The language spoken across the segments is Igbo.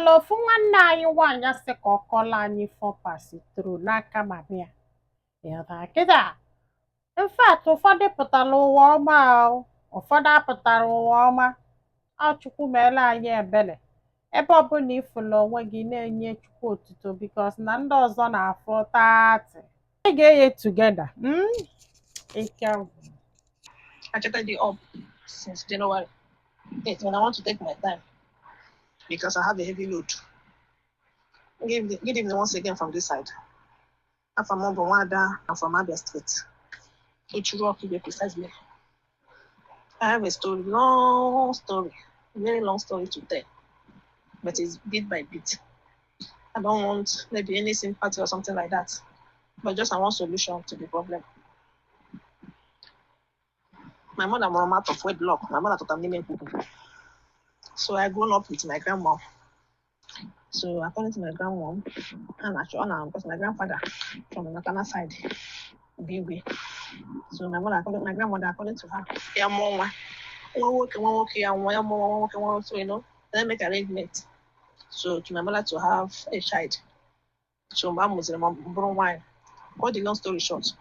Nwere ofu nwanne anyị nwaanyị sị ka ọ kọọrọ anyị ife pass through n'aka mama ya. Ịghọtara kịta? In fact, ụfọdụ pụtara ụwa ọma o, ụfọdụ apụtara ụwa ọma. Ọ Chukwu meela anyị ebere. Ebe ọbụla ifụlụ onwe gị, na-enye Chukwu otuto, because na ndị ọzọ na-afụ 30. Ị ga-eye together. Ike agwụ. I chatted you up since January 8 when I want to take my time because I have a heavy load. Good evening once again from this side. I'm from Obonwada. I'm from Abia State. Uchuru Okigwe precisely. I have a story, long story, very long story to tell, but it's bit by bit. I don't want maybe any sympathy or something like that, but just I want solution to the problem. My mother mụrụ m out of wedlock. My mother tụtara m n'ime mkpuke. So I grown up with my grandmom. So according to my grandmom, and actually, because my grandfather from the maternal side, bụ igwe. So my mother, according, my grandmother, according to her, ya mụọ nwa, nwa nwoke, nwa nwoke ya nwa ya mụọ nwa nwoke, nwa so then make arrangement. So to my mother to have a child. So mgbe a mụziri m bụrụ nwaanyị. Cut the long story short,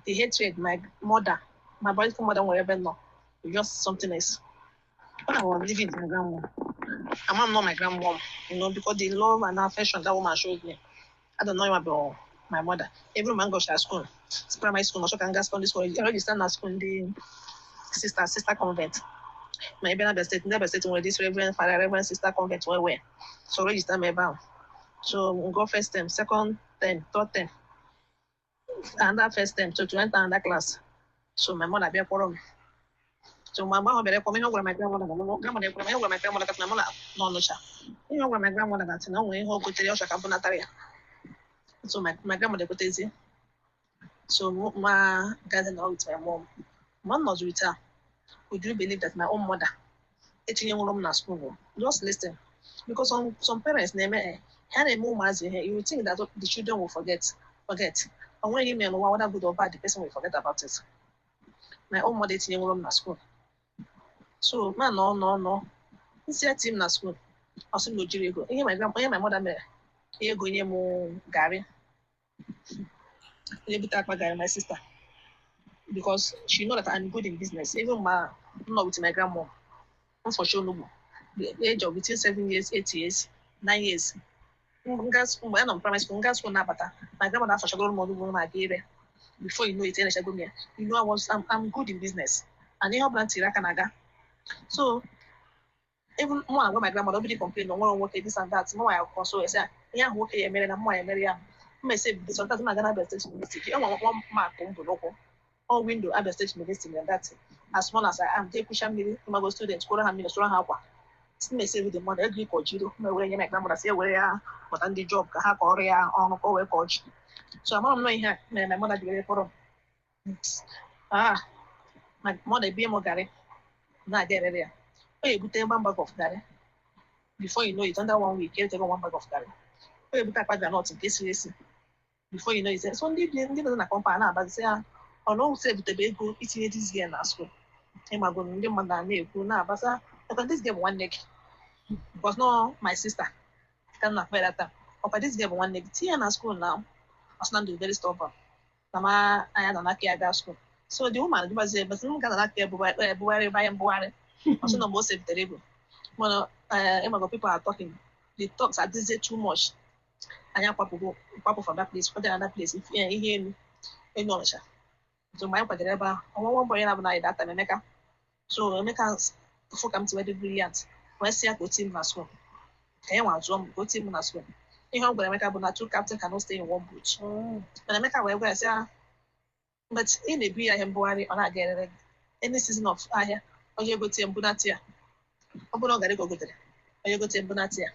the hatred my mother, my biological mother nwere ebe m nọ, is just something else. When I was living with my grandmom, my mom not my grandmom, because the love and affection that woman showed me, I don't know about my mother. Every man goes to school, primary school, also can go secondary school. I register na school, the sister convent. My ebe na Abia State, Abia State nwere this reverend father, reverend sister convent well well. So register me ebe ahụ. So we go first term, second term, third term, another first term, so to enter another class. So my mother bịa kpọrọ m. So mgbe ahụ bịara kpọrọ m, ihe ọ gwara my grandmother na mụ grandmother ekwere m, ihe ọ gwara my grandmother kasị na mụ na n'Ọnụcha. Ihe ọ gwara my grandmother na na o nwere ihe o gotere ọ chọrọ ka m bunatara ya. So my grandmother ekwetezi. So ma gazi na with my mom. Ma m nọzi with her, would you believe that my own mother etinyenwuru m na school? Just listen. Because some parents na-eme ha na-eme ụmụazị ihe, you would think that the children will forget. O nweghị ime n'ụwa, whether good or bad, the person will forget about it. My own mother etinyenwuru m na school. So ma nọ nọ nọ nsị eti m na school, ọ sị m na o jiri ego. Ihe my grand ihe my mother mere, ihe ego nye m garị, onye bute akpa garị, my sister, because she know that I'm good in business. Even ma m nọ with my grandmom, m fọchi onugbu, the age of between 7 years, 8 years, 9 years. Nga mgbe anọ m primary school, nga school na-abata, my grandmother afọchagoro m onugbu m na-aga ire. Before you know it, erechago m ya. I was I'm, I'm good in business and ihe ọbụla m tiri aka na-aga. So even mụ agwa my grandmother, obi complain na nwere nwoke, this and that. Mụ ya console ya sị ya, ihe ahụ nwoke ya emere na mụ ya emere ya. M ese sometimes m aga na Abia State University, enwe nwa mark m bụ n'ụkwụ ọ window Abia State University na that, as small as I am, jee kwụcha mmiri ịmago student, kwụrụ ha mmiri, sụrụ ha akwa. Si m ese the money ego ịkọ jiro m ewere nye my grandmother, si ewere ya kpọta ndị job ka ha kọọrọ ya ọrụ ka o wee kọọ ji. So amara m nọ ihe a mere my mother ji were kpọrọ m. Ah, my mother ebie m garị na-aga erere ya. Ọ ga-ebute one bag of garị, before you know it, under one week eretego one bag of garị. Ọ ga-ebute akpa groundnut nke siri esi, before you know it. So ndị bi ndị nọ na compound na-abazi ya, ọ na owusi ebutebe ego itinye this girl na school. Ịmago ndị mmadụ na na-ekwu na-abasa ọkwa this girl bụ nwanne gị, because no my sister ka m na-akpọ ya that time, ọkwa this girl bụ nwanne gị, tinye ya na school. Na ọ sị na ndụ very stubborn na ma anya nọ n'aka ya gaa school. So the woman dịbazie, but m ga na n'aka ya ebugharị ebe anya mbugharị. Ọ sị na mgbe o sebutere ego mana ịmago people are talking, the talks adịzie too much. Anyị akwapụgo kwapụ from that place, kwado another place, ihe elu elu Ọnịcha. So mgbe anyị kwadoro ebe ahụ, ọnwa nwa mbọ ya na-abụ na anyị that time, Emeka. So Emeka fụ ka m ti wee dị brilliant, wee sị ya ka o tie m na school, ka ya nwa zụọ m, ka o tie m na school. Ihe ọ gwara Emeka bụ na two captain cannot stay in one boat. Mana Emeka wee gwa ya sị ya, but ị na-ebu ya ihe mbugharị, ọ na-aga erere gị any season of ahịa, onye egote mbunata ya. Ọ bụrụ na ọ gara ego gotere, onye gote mbunata ya,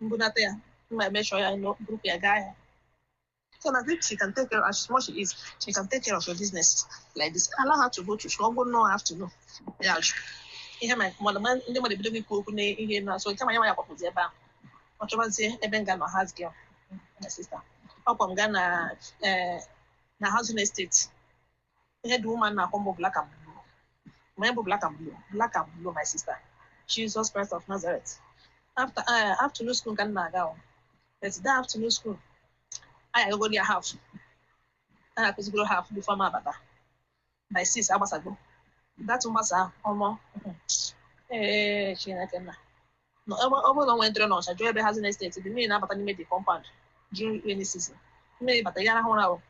mbunata ya, mma emeshọ ya burukwu ya gaa ahịa. So na if she can take care, as small she is, she can take care of your business like this. Allow her to go to school. Ọ bụrụ na ọ have to know ya jụ ihe ma mmadụ ma ndị mmadụ ebidogo ikwu okwu na ihe na so kama ya nwa ya kwapụzi ebe ahụ, ọ chọbazie ebe m ga nọ house girl. My sister, ọkwa m gaa na na housing estate. Ihe dị woman na-akpọ m bụ black and blue. Ma bụ black and blue, black and blue, my sister. Jesus Christ of Nazareth. After afternoon school ka m na-aga o, but that afternoon school anyị agagoro ya half, anyị akụzigoro half before m abata. By 6 agbasago that mgbasa ahụ ọmọ. Ee, Chineke nna. Ọ bụrụ na o nwere ntụrụ n'ọcha jụọ ebe housing estate dị, mmiri na-abata n'ime the compound during rainy season. Mmiri bata ya rahụ ụra o,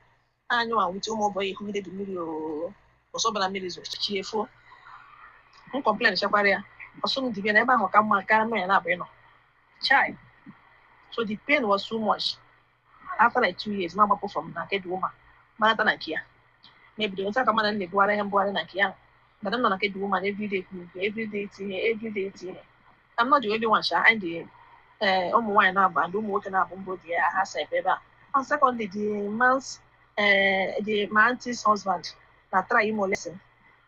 anyị nwa wute ụmụ ụbọyị ekwugide dị mmiri o. Ọsọ bụla mmiri zo chi efuo, m complain chekwara ya, ọsọ m dibia na ebe ahụ ka mma karịa mmiri na-abụ ịnọ chai. So the pain was too much. After like 2 years, ma gbapụ from na nke the woman, manata na nke ya, mebido otu aka mana m na-ebugharị ihe mbugharị na nke ya. But m nọ na nke the woman everyday kwuru, everyday tinye, everyday tinye. I'm not the only one sha. And the ụmụ nwaanyị na-abụ and ụmụ nwoke na-abụ mbụ dị ya ha sef ebe a. And secondly, the man's the my auntie's husband na try imo lesson.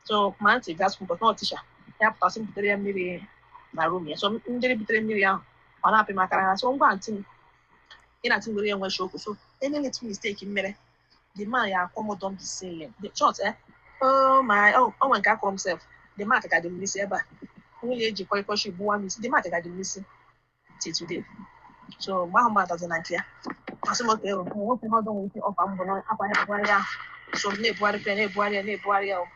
So my auntie gas school but not teacher. Ya pụtasị m butere ya mmiri na room ya. So ndị butere mmiri ahụ, ọ na-apị m akara ha. So ngwa aunty m ị na-atụ nwere ya nwe okwu. So any little mistake m mere, the man ya akwọ m don be saying the short oh my, oh, o nwere nke akọrọ m sef. The mark ka dị m n'isi ebe a, nwunye eji kọịkọshi gbuwa m isi. The mark ka dị m n'isi till today. So mgbe ahụ m batazi na nke ya, asị m oke nwoke ihe ọzọ nwere ike ọfa mbụ na akwa ya ebugharị ahụ. So m na-ebugharị ya, na-ebugharị ya, na-ebugharị ya o.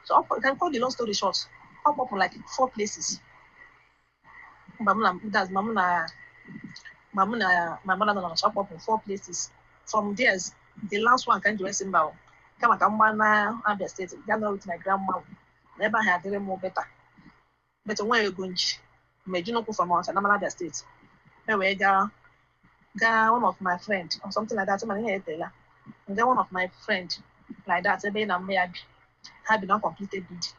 So ọ can cut the long story short, ọ kpọpụ like four places mgbe m na that's ma m na ma m na my mother nọ na ọ kpọpụ four places. From there, the last one ka m ji wee sị mba o, kama ka m gbaa na Abia State gaa nọrọ with my grandma na ebe ahụ adịrị m better. But onweghị ego nji mgbe eji n'ụkwụ from Ọnịcha na Abia State e wee gaa one of my friend or something like that. Mana ihe etela nga one of my friend like that, ebe ị na mma ya bi, ha bi na uncompleted building.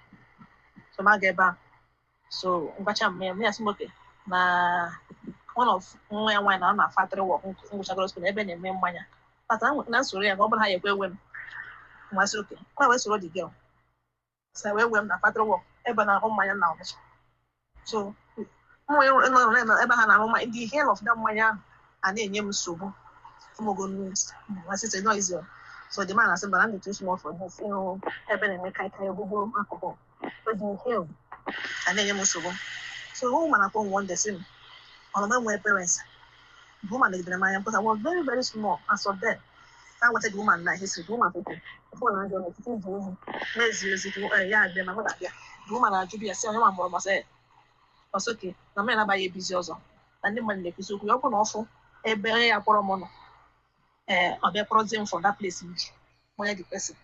So ma ga ebe ahụ. So ngwacha mma ya, mma ya sị m oke na one of nwa ya nwaanyị na na factory work ngwụchagoro school na ebe na-eme mmanya pata na nsoro ya ka ọ bụrụ ha ya ekwe ewe m. Nmasị oke ma wee soro the girl sa wee wee m na factory work ebe na-ahụ mmanya na Ọnịcha. So mmanya nọ ebe ha na-arụ mmanya, the hell of that mmanya ahụ a na-enye m nsogbu ụmụgo. My sister no easy o. So the man asị but I'm too small for this ịhụ ebe na-eme kaikai ogbogboro alcohol. So the hell a na-enye m nsogbu. So woman akpọ m one day sị m ọ na m nwere parents. The woman legidere m anya because I was very very small as of then. I wanted the woman na history. The woman sị phone na-ajụ n'etiti izu ozi na-ezi ozi ya abịa na mụ na-abịa. The woman na-ajụ ya sị onye nwa mụrụ masị ọsọ oke na mụ ya na-abaghị ebizi ọzọ na ndị mmadụ na-ekwusi okwu ya. Ọ bụ na ọfụ ebe onye ya kpọrọ m nọ, ee, ọ bịa kpọrọzie m from that place m ji onye the person.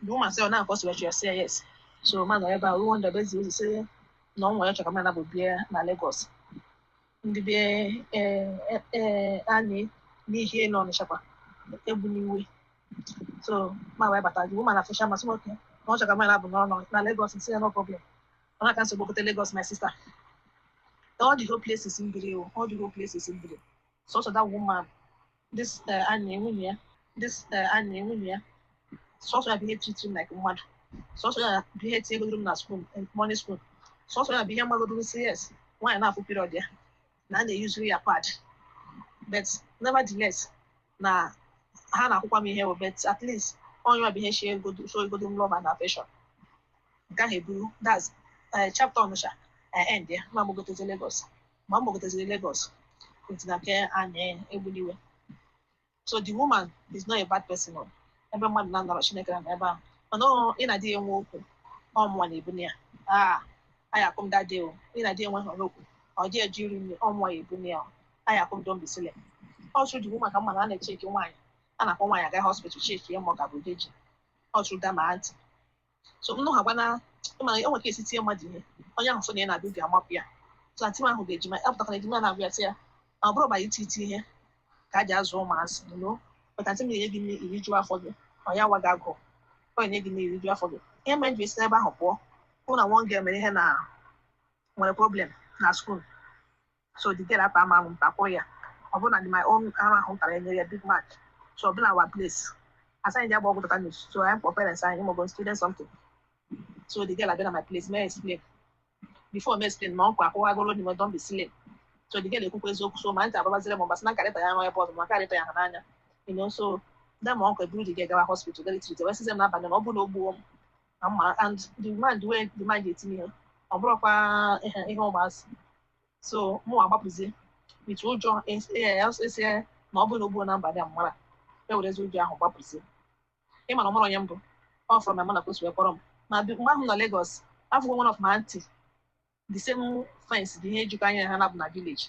The woman sị ọ na-akọ sị ya sị yes. So ma nọ ebe a ruo ndebe ezi ozi sị na ọ nwere chọrọ ka m na-abụ bie na Lagos ndị bie ee anyị n'ihe nọ Ọnịcha kwa egbu n'iwe. So ma wee bata, the woman afụcha masị m oke na ọ chọrọ ka m na-abụ nọrọ na Lagos. Nsị ya no problem. Ọ na-aka nsogbu gote Lagos. My sister, all the whole places in biri o, all the whole places in biri, so that woman, this anyị nwunye ya, this anyị nwunye ya, sọsọ ya bụ ihe treat m like mmadụ. Sọsọ ya bụ ihe tinyegodoro m na school, morning school. Sọsọ ya bụ ihe mmagodoro si yes, nwaanyị na-afụ period ya na a na-eyuzuru ya pad. But nevertheless na ha na-akwụkwa m ihe bụ, but at least onye ọ bụ ihe shi ego so egodo m love and affection. Nke ahụ eburu that's chapter Ọnịsha end ya. Ma gbagotezi Lagos, ma m gbagoteziri Lagos with na nke anyị egbuniwe. So the woman is not a bad person o. Ebe mmadụ na-anọrọ Chineke na ebe ahụ, mana ọ ị na-adị enwe okwu ọmụnwa na-ebuni ya. Ah, anyị akụ m dade o. Ị na-adị enwe họrọ okwu ọ dị eji iri nri ọmụnwa ya ebuni ya. Anyị akụ m don be silly. Ọ the woman ka mma na a na-echeki nwaanyị, a na-akpọ nwaanyị aga hospital cheki ya ma ọ ga-abụ deji. Ọ true that my aunty. So m nụ ha gwana mana o nwere ka esi tie mmadụ ihe, onye ahụ fụ na ya na-abịa obi amapụ ya. So aunty m ahụ ga-eji ma apụtakwana ejima na-agwa ya sị ya na ọ bụrụ ba iti iti ihe ka a ji azụ ụmụazị. But aunty m na-enye gị nri iri juo afọ gị, ọ ya nwa gị agụụ, ọ na-enye gị nri iri juo afọ gị. Ihe mere m ji esi n'ebe ahụ pụọ hụ na one girl mere ihe na nwere problem na school. So the girl ata ama ahụ ntakwụ ya, ọ bụrụ na my own arụ ahụ tara enyere ya big mark. So ọ bụla our place as anyị ji agba ọgwụ tetanus, so anyị kpọ parents anyị maọbụ student something. So the girl abịa na my place mee explain. Before me explain, ma ọkwa akwụwagoro n'ime don be silly. So the girl ekwukwa eziokwu. So ma ntị agbabaziri m mbasị na nkarịta ya nọ ebe ọzọ ma karịta ya ha n'anya. So that my uncle eburu the girl gawa hospital get treated, wee sịzi m n'abalị na ọ bụrụ na o gbuo m na mma. And the man, the way the man ga-etinye ihe, ọ bụrụkwa ihe ụmụazị. So mụ agbapụzie with ụjọ esi na ọ bụrụ na o gbuo na mba dị mara e werezi ụjọ ahụ gbapụzie. Ịma na ọ mara onye mbụ ọ fọrọ, ma mana ka o si wee kpọrọ m ma mgbe ahụ m nọ Lagos, afụgo one of my auntie, the same fence dị ihe ejikọ anya ha na-abụ na village.